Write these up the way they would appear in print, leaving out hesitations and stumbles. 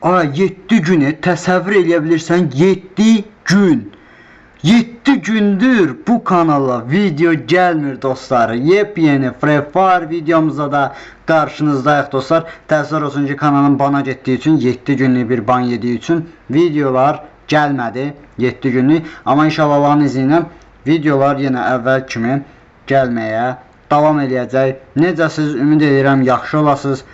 Ay 7 günü təsəvvür eləyə bilirsən, 7 gün. 7 gündür bu kanala video gəlmir dostlar. Yepyeni Free Fire videomuzda da qarşınızdayıq dostlar. Təəssüf olsun ki, kanalın bana getdiyi üçün 7 günlük bir ban yediyi üçün videolar gəlmədi 7 günlük. Amma inşallah Allahın izni ilə videolar yenə əvvəl kimi gəlməyə davam eləyəcək. Necəsiz? Ümid edirəm yaxşı olasınız.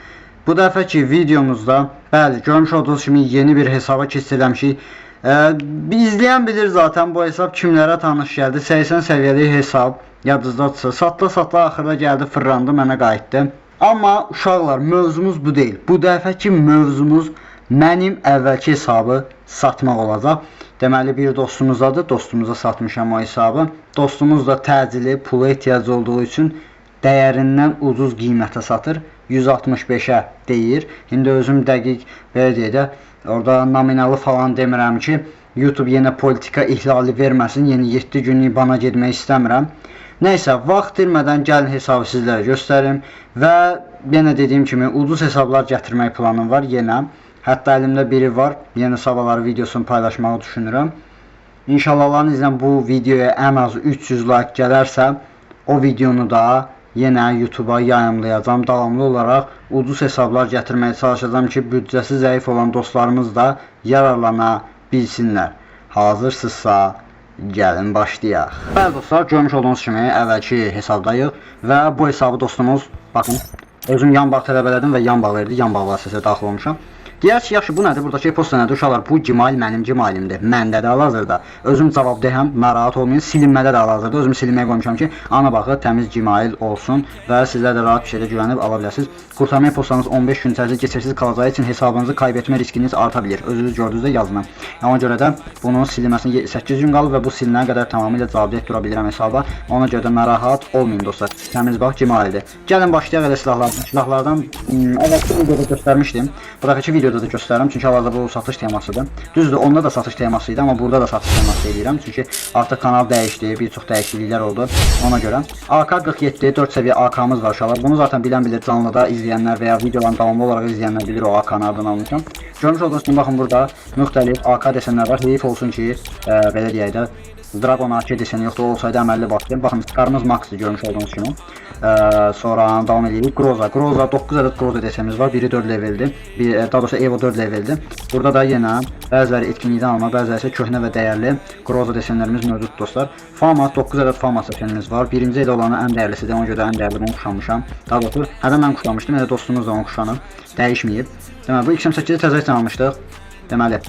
Bu dəfəki videomuzda, bəli, görmüş olduğunuz kimi yeni bir hesaba keçid eləmişik. İzləyən bilir zaten bu hesab kimlərə tanış gəldi. 80 səviyyəli hesab yadınızdadırsa, satla satla axırda gəldi, fırlandı, mənə qayıtdı. Amma uşaqlar, mövzumuz bu deyil. Bu dəfəki mövzumuz mənim əvvəlki hesabı satmaq olacaq. Deməli bir dostumuzdadır, dostumuza satmışam o hesabı. Dostumuz da təcili pula ehtiyacı olduğu üçün dəyərindən ucuz qiymətə satır. 165-ə deyir. İndi özüm dəqiq belə deyək də, orada nominalı falan demirəm ki, YouTube yenə politika ihlali verməsin. Yenə 7 günlük bana getmək istəmirəm. Nəysə, vaxt itirmədən gəlin hesabı sizlərə göstərim və yenə dediyim kimi ucuz hesablar gətirmək planım var yenə. Hətta əlimdə biri var. Yenə sabahları videosunu paylaşmağı düşünürəm. İnşallah Allahın izni ilə bu videoya ən az 300 like gələrsə, o videonu da yenə YouTube-a yayımlayacağam. Davamlı olaraq ucuz hesablar gətirməyə çalışacağam ki, büdcəsi zəif olan dostlarımız da yararlana bilsinlər. Hazırsınızsa gəlin başlayaq. Bəli dostlar, görmüş olduğunuz kimi əvvəlki hesabdayıq və bu hesabı dostumuz, baxın, özüm yan bağ tələb elədim və yan bağ verdi. Yan bağ vasitəsilə daxil olmuşam. Deyər ki, yaxşı bu nədir? Buradakı e-posta nədir? Uşaqlar, bu Gmail mənim Gmailimdir. Məndə də hal-hazırda. Özüm cavab deyəm, narahat olmayın. Silinmədə də hal-hazırda. Özüm silinməyə qoymuşam ki, ana bağı təmiz Gmail olsun və sizlər də rahat bir şeydə güvənib ala biləsiniz. Qurtarma e-postanız 15 gün içərisində keçirsiz qalacağı üçün hesabınızı kaybetmə riskiniz arta bilir. Özünüz gördünüz də yazını. Ona görə də bunun silinməsinə 8 gün qalıb və bu silinənə qədər tamamilə cavabdeh dura bilirəm hesaba. Ona görə də narahat olmayın dostlar. Təmiz bax Gmaildir. Gəlin başlayaq elə silahlardan. Silahlardan əvvəlki videoda göstərmişdim. Bu dəfəki videoda da göstərirəm çünki hal-hazırda bu satış temasıdır. Düzdür, onda da satış teması idi, amma burada da satış teması eləyirəm. Çünki artıq kanal dəyişdi, bir çox dəyişikliklər oldu ona görə. AK-47 4 səviyyə AK-mız var uşaqlar. Bunu zaten bilən bilir, canlıda izləyənlər və ya videoların davamlı olaraq izləyənlər bilir o AK-nı hardan almışam. Görmüş olduğunuz kimi baxın burada müxtəlif AK desenlər var. Heyif olsun ki, belə deyək də Dragon AK deseni yoxdur, o olsaydı əməlli başlayım. Baxın, Scar'ımız Max-dır görmüş olduğunuz kimi. Sonra davam edirik. Groza. Groza 9 ədəd Groza desenimiz var. Biri 4 leveldir. Bir, daha doğrusu Evo 4 leveldir. Burada da yenə bəziləri etkinlikdən alma, bəziləri isə köhnə və dəyərli Groza desenlərimiz mövcuddur dostlar. Fama 9 ədəd Fama desenimiz var. Birinci elə olanı ən dəyərlisidir. Ona görə də ən dəyərli bunu quşanmışam. Daha doğrusu, hədən mən quşanmışdım, elə dostumuz da onu quşanıb. Dəyişməyib. Deməli, bu XM8-i təzəliklə almışdıq. Deməli,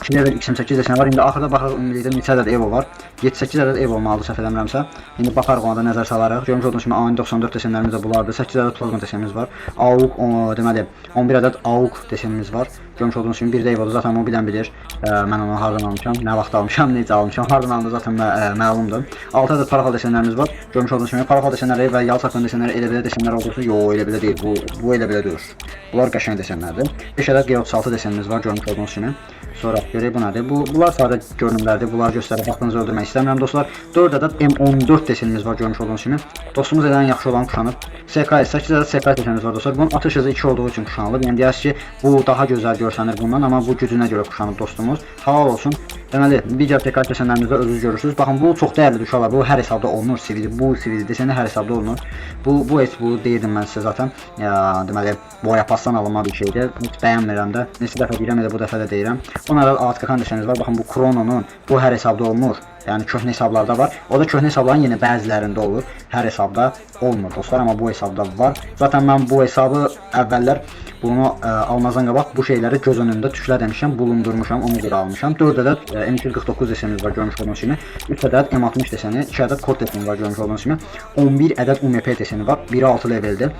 2 level XM8 deseni var. İndi axırda baxarıq ümumilikdə neçə ədəd Evo var. 7-8 ədəd Evo olmalıdır səhv eləmirəmsə. İndi baxarıq ona da nəzər salarıq. Görmüş olduğunuz kimi AN94 desenlərimiz də bunlardır. 8 ədəd plazma desenimiz var. AUG, deməli 11 ədəd AUG desenimiz var. Görmüş olduğunuz kimi bir də Evo'dur. Zaten onu bilən bilir. Mən onu hardan almışam, nə vaxt almışam, necə almışam, hardan aldım zaten məlumdur. 6 ədəd parafal desenlərimiz var. Görmüş olduğunuz kimi parafal desenləri və yalçaqlı desenləri elə belə desenlər olduğu üçün, yox, elə belə deyil. Bu elə belə deyil. Bunlar qəşəng desenlərdir. 5 ədəd G36 desenimiz var görmüş olduğunuz kimi. Sonra görək bu nədir? Bunlar sadə görünümlərdir. Bunları göstərib vaxtınızı öldürmək istəmirəm dostlar. 4 ədəd M14 desenimiz var görmüş olduğunuz kimi. Dostumuz elə ən yaxşı olan quşanıb. SKS 8 ədəd SKS desenimiz var dostlar. Bunun atış hızı 2 olduğu üçün quşanılıb. Yəni deyərsiniz ki, bu daha gözəl görsənir bundan, amma bu gücünə görə quşanıb dostumuz. Halal olsun. Deməli, digər TK desenlərimizdə özünüz görürsünüz. Baxın, bu çox dəyərlidir uşaqlar. Bu hər hesabda olunur. Sivil, bu sivil deseni hər hesabda olunur. Bu heç bu deyirdim mən sizə zaten. Ya, deməli, boya pasdan alınma bir şeydir. Heç bəyənmirəm də. Neçə dəfə deyirəm, elə bu dəfə də deyirəm. 10 ədəd ATK desenimiz var. Baxın, bu Chrono'nun bu hər hesabda olmur. Yəni köhnə hesablarda var. O da köhnə hesabların yenə bəzilərində olur. Hər hesabda olmur dostlar, amma bu hesabda var. Zaten mən bu hesabı əvvəllər bunu almazdan qabaq bu şeyləri göz önündə tüklə demişəm, bulundurmuşam, ona görə almışam. 4 ədəd M249 desenimiz var görmüş olduğunuz kimi. 3 ədəd M60 deseni, 2 ədəd kod deseni var görmüş olduğunuz kimi. 11 ədəd UMP deseni var. Biri 6 leveldir.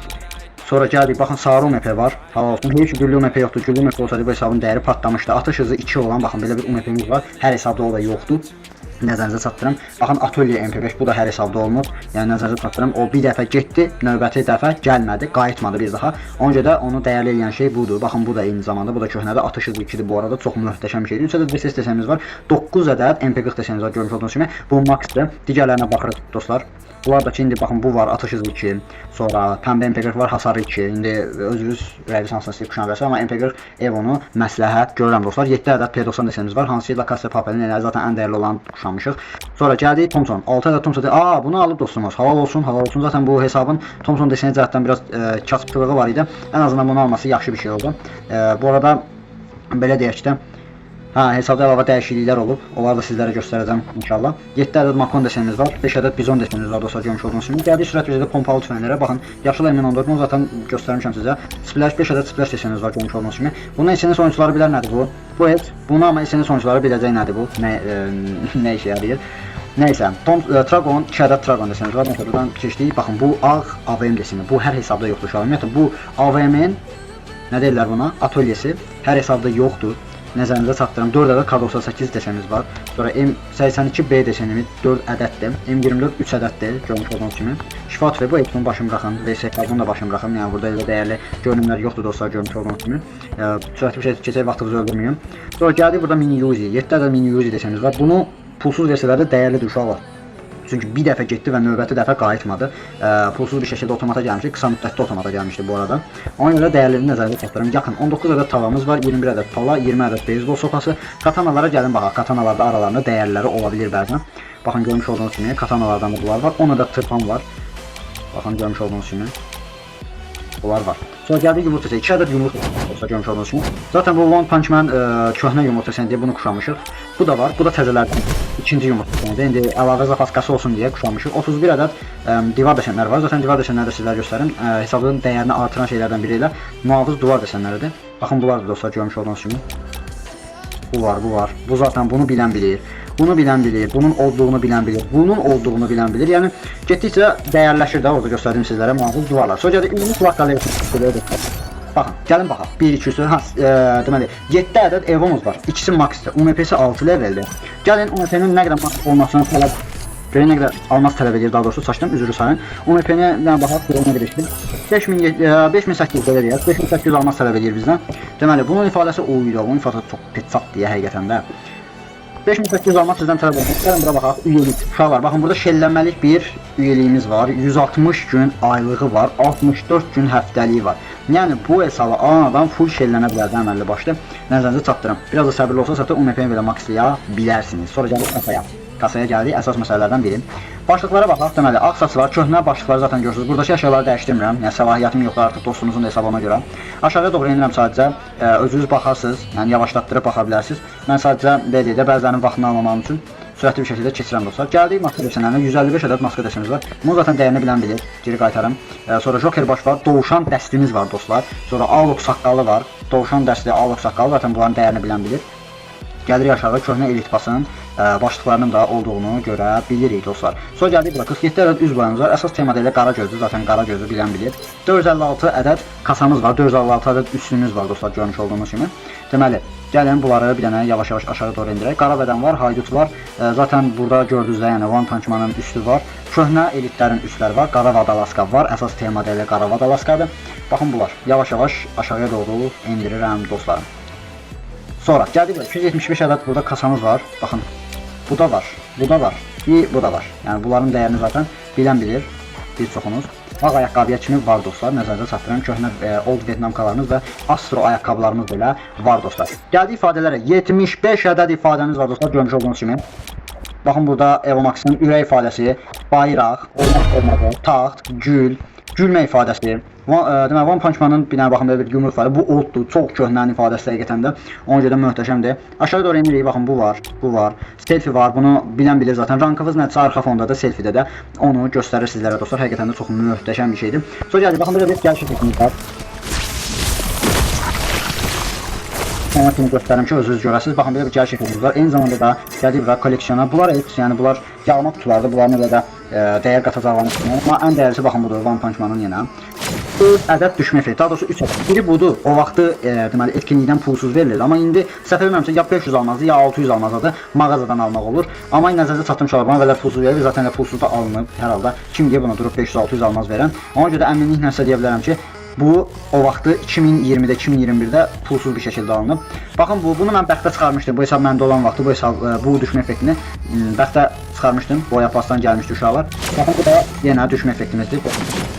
Sonra gəldik, baxın sarı UMP var. Halal olsun. Heyif ki, güllü UMP yoxdur. Güllü UMP olsaydı bu hesabın dəyəri patlamışdı. Atış hızı 2 olan, baxın belə bir UMP-miz var. Hər hesabda o da yoxdur. Nəzərinizə çatdırım. Baxın Atölye MP5 bu da hər hesabda olmur. Yəni nəzərinizə çatdırım. O bir dəfə getdi, növbəti dəfə gəlmədi, qayıtmadı bir daha. Ona görə də onu dəyərli eləyən şey budur. Baxın bu da eyni zamanda, bu da köhnədir. Atış hızı 2-dir bu arada. Çox möhtəşəm şeydir. 3 ədəd VSS desenimiz var. 9 ədəd MP40 desenimiz var görmüş olduğunuz kimi. Bu max-dır. Digərlərinə baxırıq dostlar. Bunlar da ki, indi baxın bu var, atış hızı 2. Sonra pəmbə MP40 var, hasarı 2. İndi özünüz rəqib hansını istəyib quşana bilərsiniz, amma MP40 Evo-nu məsləhət görürəm dostlar. 7 ədəd P90 desenimiz var. Hansı La Casa Papelin elə zaten ən dəyərli olan quşanmışıq. Sonra gəldik Thompson. 6 ədəd Thompson. Aa, bunu alıb dostumuz. Halal olsun, halal olsun. Zaten bu hesabın Thompson deseni cəhətdən biraz kasıbçılığı var idi. Ən azından bunu alması yaxşı bir şey oldu. Bu arada belə deyək də, hə, hesabda əlavə dəyişikliklər olub. Onları da sizlərə göstərəcəm inşallah. 7 ədəd Makon desenimiz var, 5 ədəd Bizon desenimiz var dostlar, görmüş olduğunuz kimi. Gəldik sürət bir pompalı tüfənglərə. Baxın, yaşıl M14 bunu zaten göstərmişəm sizə. Splash 5 ədəd Splash desenimiz var görmüş olduğunuz kimi. Bunun SNS oyunçuları bilər nədir bu? Bu heç. Bunu amma SNS oyunçuları biləcək nədir bu? Nə işə yarayır? Nəysə, Tragon, 2 ədəd Tragon desenimiz var. Məsələn, buradan keçdik. Baxın, bu ağ AVM deseni. Bu hər hesabda yoxdur uşaqlar. Ümumiyyətlə bu AVM-in nə deyirlər buna? Atölyesi hər hesabda yoxdur. Nəzərinizə çatdırım. 4 ədəd K98 desenimiz var. Sonra M82B desenimiz 4 ədəddir. M24 3 ədəddir, görmüş olduğunuz kimi. Şifa tüfəyi bu hepsinin başını buraxın. VSK bunu da başını buraxın. Yəni burada elə dəyərli görünümlər yoxdur dostlar, görmüş olduğunuz kimi. Sürətli bir şey keçək, vaxtınızı öldürməyim. Sonra gəldik burada Mini Uzi. 7 ədəd Mini Uzi desenimiz var. Bunu pulsuz versələr də dəyərlidir uşaqlar. Çünki bir dəfə getdi və növbəti dəfə qayıtmadı. Pulsuz bir şəkildə otomata gəlmişdi. Qısa müddətdə otomata gəlmişdi bu arada. Ona görə dəyərliliyini nəzərdə çatdırıram. Yaxın 19 ədəd tavamız var, 21 ədəd pala, 20 ədəd beyzbol sopası. Katanalara gəlin baxaq. Katanalarda aralarında dəyərliləri ola bilir bəzən. Baxın, görmüş olduğunuz kimi katanalardan da bunlar var. 10 ədəd tırpan var. Baxın, görmüş olduğunuz kimi. Bunlar var. Sonra gəldik yumurta. 2 ədəd yumurta olsa görmüş olduğunuz kimi. Zaten bu One Punch Man köhnə yumurta deyə bunu quşamışıq. Bu da var. Bu da təzələrdən. İkinci yumurta sənədi. İndi əlavə zapaskası olsun deyə quşamışıq. 31 ədəd divar desenləri var. Zaten divar desenləri də sizlərə göstərim. Hesabın dəyərini artıran şeylərdən biri ilə mühafız divar desenləridir. Baxın, bunlar da dostlar, görmüş olduğunuz kimi. Bu var, bu var. Bu zaten bunu bilən bilir. Bunu bilən bilir. Bunun olduğunu bilən bilir. Bunun olduğunu bilən bilir. Yəni getdikcə dəyərləşir də orada göstərdiyim sizlərə mühafız divarlar. Sonra gəldik ümumi silah qaleriyaları. Baxın, gəlin baxaq. 1 2 3 ha, deməli 7 ədəd Evo'muz var. İkisi max-dır. UMP-si 6 leveldir. Gəlin UMP-nin nə qədər max olmasını tələb görək, nə qədər almaz tələb edir, daha doğrusu çaşdım, üzrü sayın. UMP-ni nə baxaq, görək nə qədər işdir. 5000 5800 belə deyək. 5800 almaz tələb edir bizdən. Deməli, bunun ifadəsi o idi. Bunun ifadəsi çox petsat deyə həqiqətən də. 5800 almaz sizdən tələb olunur. Gəlin bura baxaq. Üyelik. Uşaqlar, baxın burada şellənməlik bir üyeliyimiz var. 160 gün aylığı var. 64 gün həftəliyi var. Yəni bu hesabı alan adam full şellənə bilər də əməlli başlı. Nəzərinizə çatdırım. Biraz da səbirli olsa zaten UMP-ni belə maxlaya bilərsiniz. Sonra gəldik kasaya. Kasaya gəldik. Əsas məsələlərdən biri. Başlıqlara baxaq. Deməli, ağ saç var. Köhnə başlıqları zaten görürsünüz. Buradakı əşyaları dəyişdirmirəm. Yəni səlahiyyətim yoxdur artıq dostumuzun da hesabına görə. Aşağıya doğru enirəm sadəcə. Özünüz baxarsınız. Yəni yavaşlatdırıb baxa bilərsiniz. Mən sadəcə belə deyək də bəzilərinin vaxtını almamam üçün sürətli bir şəkildə keçirəm dostlar. Gəldik maska desenlərinə. 155 ədəd maska desenimiz var. Bunu zaten dəyərini bilən bilir. Geri qaytarım. Sonra Joker baş var. Dovşan dəstimiz var dostlar. Sonra Alok saqqalı var. Dovşan dəsti, Alok saqqalı zaten bunların dəyərini bilən bilir. Gəlirik aşağı, köhnə elit basın başlıqlarının da olduğunu görə bilirik dostlar. Sonra gəldik bura, 47 ədəd üz boyamız var. Əsas temada elə qara gözlü, zaten qara gözlü bilən bilir. 456 ədəd kasamız var, 456 ədəd üstünümüz var dostlar, görmüş olduğunuz kimi. Deməli, gəlin bunları bir dənə yavaş-yavaş aşağı doğru endirək. Qara bədən var, haydut var. Zaten burada gördüyünüzdə yəni One Punch Man-ın üstü var. Köhnə elitlərin üstləri var. Qara vadalaska var. Əsas temada elə qara vadalaskadır. Baxın bunlar. Yavaş-yavaş aşağıya doğru endirirəm dostlarım. Sonra gəldik bura. 275 ədəd burada kasamız var. Baxın. Bu da var. Bu da var. Bir bu da var. Yəni bunların dəyərini zaten bilən bilir bir çoxunuz. Ağ ayaqqabıya kimi var dostlar. Nəzərinizə çatdırıram. Köhnə Old Vietnamkalarımız və Astro ayaqqabılarımız belə var dostlar. Gəldik ifadələrə. 75 ədəd ifadəmiz var dostlar. Görmüş olduğunuz kimi. Baxın burada Evo Max-ın ürək ifadəsi, bayraq, olmaq olmadı, taxt, gül, gülmə ifadəsi. Deməli One Punch Man-ın bir dənə baxın belə bir yumruq var. Bu olddur, çox köhnənin ifadəsi həqiqətən də. Ona görə də möhtəşəmdir. Aşağı doğru enirik, baxın bu var, bu var. Selfie var, bunu bilən bilir zaten. Rankınız nədirsə arxa fonda da, selfie-də də onu göstərir sizlərə dostlar. Həqiqətən də çox möhtəşəm bir şeydir. Sonra gəldik, baxın burada bir gəliş effektimiz var. Ona kimi göstərim ki, özünüz görəsiniz. Baxın, belə bir gəliş effektimiz var. Eyni zamanda da gəldik bura kolleksiyona. Bunlar heç, yəni bunlar yağma qutulardır. Bunların elə də dəyər qatacaqlarını düşünürəm. Amma ən dəyərlisi baxın budur, One Punch Man-ın yenə. 4 ədəd düşmə effekti, daha doğrusu 3 ədəd. Biri budur, o vaxtı deməli etkinlikdən pulsuz verilir. Amma indi səhv eləmirəmsə ya 500 almazdı, ya 600 almazdı. Mağazadan almaq olur. Amma nəzərdə çatdırmış olar, buna pulsuz verilir. Zaten elə pulsuz da alınıb hər halda. Kim deyə buna durub 500-600 almaz verən. Ona görə də əminliklə sizə deyə bilərəm ki, bu o vaxtı 2020-də, 2021-də pulsuz bir şəkildə alınıb. Baxın bunu mən bəxtə çıxarmışdım. Bu hesab məndə olan vaxtı bu hesab bu düşmə effektini bəxtə çıxarmışdım. Boya pasdan gəlmişdi uşaqlar. Baxın, bu da yenə düşmə effektimizdir.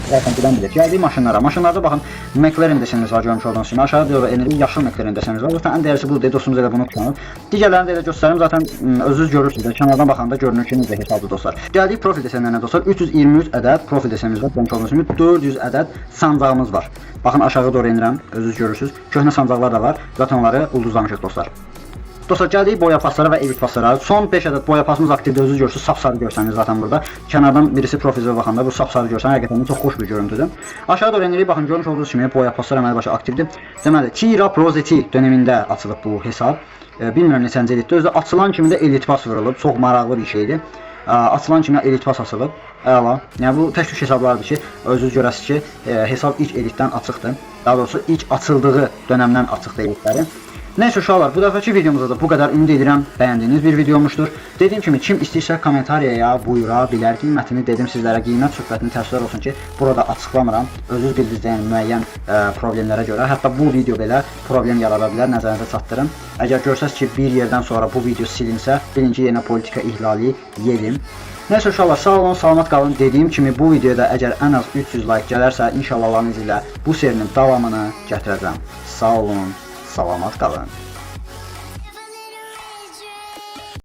Zaten bilən bilir. Gəldik maşınlara. Maşınlarda baxın, McLaren desenimiz var, görmüş olduğunuz kimi. Aşağı doğru enirik, yaşıl McLaren desenimiz var. Zaten ən dəyərlisi budur. Dostumuz elə bunu tutanır. Digərlərini də elə göstərim. Zaten özünüz görürsünüz də. Kənardan baxanda görünür ki, necə hesabdır dostlar. Gəldik profil desenlərinə dostlar. 323 ədəd profil desenimiz var. Görmüş olduğunuz kimi 400 ədəd sancağımız var. Baxın, aşağı doğru enirəm. Özünüz görürsünüz. Köhnə sancaqlar da var. Zaten onları ulduzlamışıq dostlar. Dostlar, gəldik boya paslara və elit paslara. Son 5 ədəd boya pasımız aktivdir. Özünüz görürsünüz. Sapsarı görsəniz zaten burada. Kənardan birisi profilizə baxanda bu sapsarı görsən həqiqətən də çox xoş bir görüntüdür. Aşağı doğru enirik. Baxın, görmüş olduğunuz kimi boya paslar əməli başı aktivdir. Deməli, Tira Prozeti dövründə açılıb bu hesab. Bilmirəm neçənci elitdə. Özü də açılan kimi də elit pas vurulub. Çox maraqlı bir şeydir. Açılan kimi elit pas açılıb. Əla. Yəni bu tək-tük hesablardır ki, özünüz görəsiniz ki, hesab ilk elitdən açıqdır. Daha doğrusu ilk açıldığı dönəmdən açıqdır elitləri. Nəysə uşaqlar, bu dəfəki videomuzda da bu qədər. Ümid edirəm bəyəndiyiniz bir video olmuşdur. Dediyim kimi, kim istəyirsə kommentariyaya buyura bilər. Qiymətini dedim sizlərə, qiymət söhbətini təəssüflər olsun ki, burada açıqlamıram. Özünüz bildiniz, yəni müəyyən problemlərə görə. Hətta bu video belə problem yarada bilər, nəzərinizə çatdırım. Əgər görsəz ki, bir yerdən sonra bu video silinsə, bilin ki, yenə politika ihlali yedim. Nəysə uşaqlar, sağ olun, salamat qalın. Dediyim kimi, bu videoda əgər ən az 300 like gələrsə, inşallah Allahın izni ilə bu serinin davamını gətirəcəm. Sağ olun, salamat qalın.